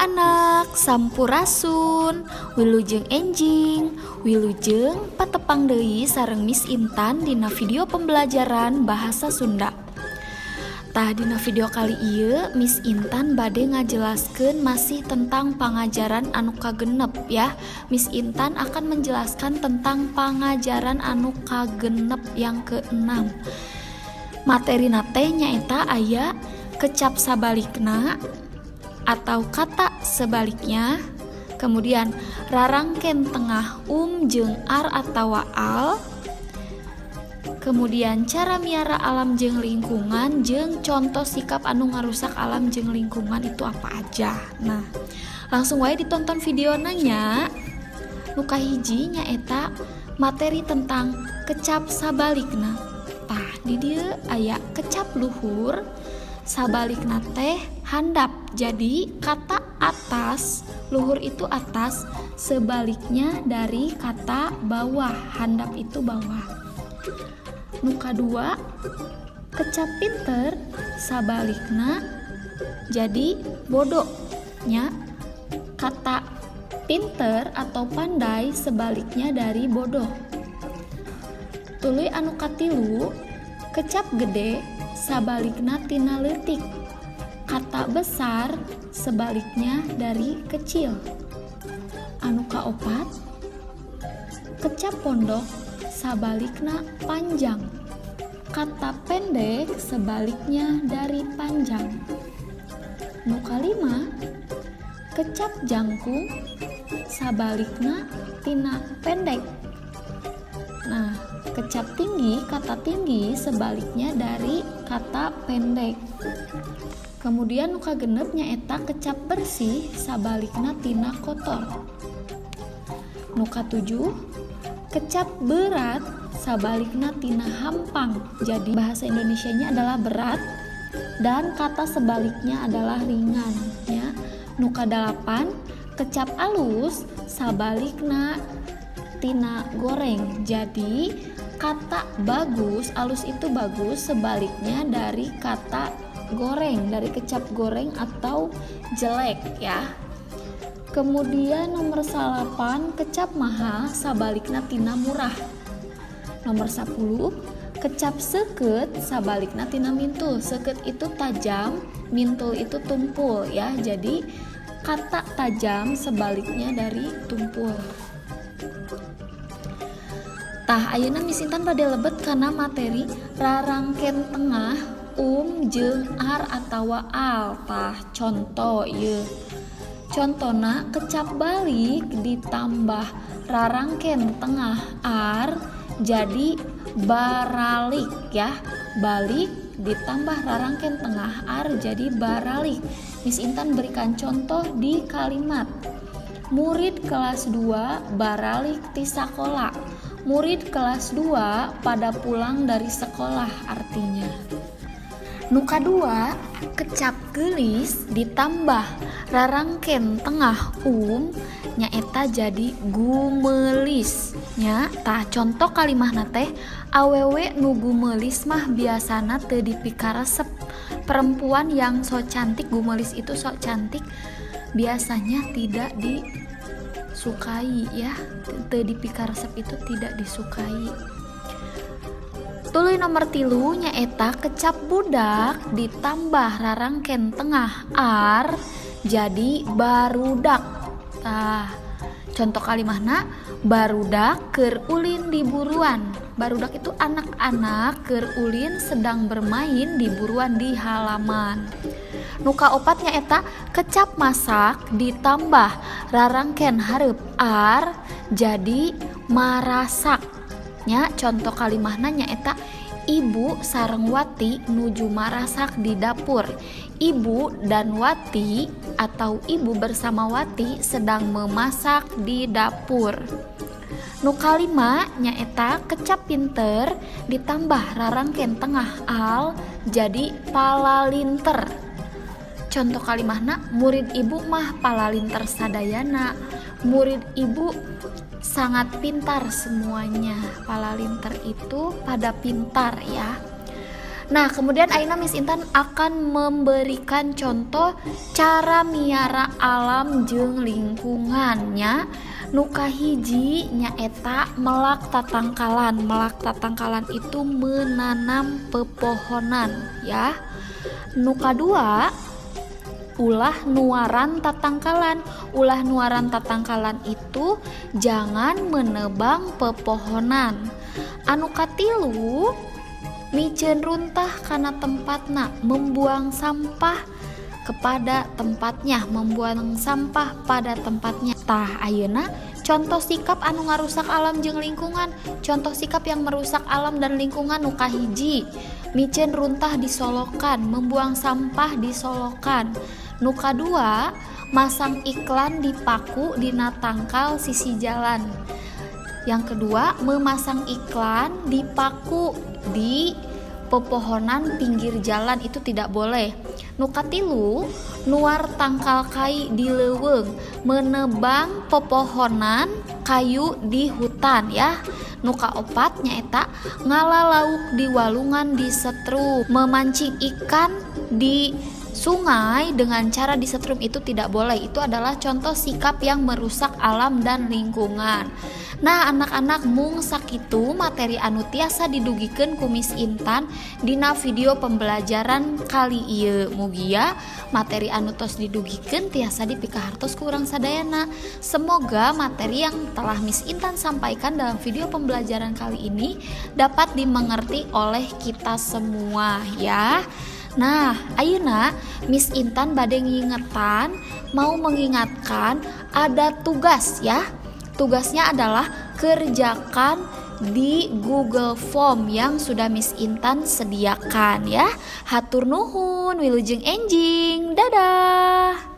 Anak-anak, sampurasun, wilujeng enjing, wilujeng patepang deui sareng Miss Intan dina video pembelajaran bahasa Sunda. Tah, dina video kali ieu Miss Intan bade ngajelaskeun masih tentang pangajaran anu kagenep ya. Miss Intan akan menjelaskan tentang pangajaran anu kagenep yang keenam. Materina teh nyaeta aya kecap sabalikna atau kata sebaliknya, kemudian rarangken tengah um jeung ar atawa al, kemudian cara miara alam jeung lingkungan, jeung contoh sikap anu ngarusak alam jeung lingkungan itu apa aja. Nah, langsung wae ditonton videona nya. Nu kahiji nyaeta materi tentang kecap sabalikna. Tah, di dieu aya kecap luhur sabalikna teh handap. Jadi kata atas, luhur itu atas, sebaliknya dari kata bawah, handap itu bawah. Nu kadua, kecap pinter sabalikna jadi bodoh nya. Kata pinter atau pandai sebaliknya dari bodoh. Tuluy anu katilu, kecap gede sabalikna tina leutik, kata besar sebaliknya dari kecil. Anu kaopat, kecap pondok sabalikna panjang, kata pendek sebaliknya dari panjang. Nu kalima, kecap jangkung sabalikna tina pendek. Nah, kecap tinggi, kata tinggi sebaliknya dari kata pendek. Kemudian nu kagenep nyaeta kecap bersih sabalikna tina kotor. Nu katujuh, kecap berat sabalikna tina hampang. Jadi bahasa Indonesianya adalah berat dan kata sebaliknya adalah ringan ya. Nu kadalapan, kecap alus sabalikna tina goreng. Jadi kata bagus, alus itu bagus, sebaliknya dari kata goreng, dari kecap goreng atau jelek ya. Kemudian nomor salapan, kecap mahal sabalikna tina murah. Nomor 10, kecap seukeut sabalikna tina mintul. Seukeut itu tajam, mintul itu tumpul ya. Jadi kata tajam sebaliknya dari tumpul. Tah, ayeuna Miss Intan bade lebet kana materi rarangken tengah um jeung ar atawa al. Tah, contoh ieu. Contona, kecap balik ditambah rarangken tengah ar jadi baralik ya. Balik ditambah rarangken tengah ar jadi baralik. Miss Intan berikan contoh di kalimat. Murid kelas 2 baralik ti sakola. Murid kelas 2 pada pulang dari sekolah artinya. Nu kadua, kecap geulis ditambah rarangken tengah um nyaeta jadi gumeulis nya. Tah, contoh kalimahna teh, awewe nu gumeulis mah biasana teu dipikaresep. Perempuan yang sok cantik, gumeulis itu sok cantik, biasanya tidak disukai ya. Teu dipikaresep itu tidak disukai. Tuluy nomor tilu nyaeta kecap budak ditambah rarangken tengah ar jadi barudak. Tah, contoh kalimahna, barudak keur ulin di buruan. Barudak itu anak-anak, keur ulin sedang bermain di buruan, di halaman. Nu kaopat nyaeta kecap masak ditambah rarangken hareup ar jadi marasak nya. Contoh kalimahna nyaeta ibu sareng Wati nuju marasak di dapur. Ibu dan Wati atau ibu bersama Wati sedang memasak di dapur. Nu kalima nyaeta kecap pinter ditambah rarangken tengah al jadi palalinter. Contoh kalimahna, murid ibu mah palalinter sadayana. Murid ibu sangat pintar semuanya. Palalinter itu pada pintar ya. Nah, kemudian ayeuna Miss Intan akan memberikan contoh cara miara alam jeung lingkungannya. Nu kahiji nyaeta melak tatangkalan. Melak tatangkalan itu menanam pepohonan ya. Nu kadua, ulah nuaran tatangkalan. Ulah nuaran tatangkalan itu jangan menebang pepohonan. Anu katilu, miceun runtah kana tempatna, membuang sampah kepada tempatnya, membuang sampah pada tempatnya. Tah, ayeuna contoh sikap anu ngarusak alam jeung lingkungan. Contoh sikap yang merusak alam dan lingkungan, nu kahiji, miceun runtah di solokan, membuang sampah di solokan. Nu kadua, masang iklan di paku dina tangkal sisi jalan. Yang kedua, memasang iklan di paku di pepohonan pinggir jalan itu tidak boleh. Nu katilu, nuar tangkal kai di leuweung, menebang pepohonan kayu di hutan ya. Nu kaopat nyaeta ngala lauk di walungan disetrum, memancing ikan di sungai dengan cara disetrum itu tidak boleh. Itu adalah contoh sikap yang merusak alam dan lingkungan. Nah, anak-anak, mung sakitu materi anu tiasa didugikeun ku Miss Intan dina video pembelajaran kali ieu. Mugia materi anu tos didugikeun tiasa dipikahartos ku urang sadayana. Semoga materi yang telah Miss Intan sampaikan dalam video pembelajaran kali ini dapat dimengerti oleh kita semua ya. Nah, ayeuna Miss Intan bade ngingetan, mau mengingatkan ada tugas ya. Tugasnya adalah kerjakan di Google Form yang sudah Miss Intan sediakan ya. Hatur nuhun, wilujeng enjing. Dadah.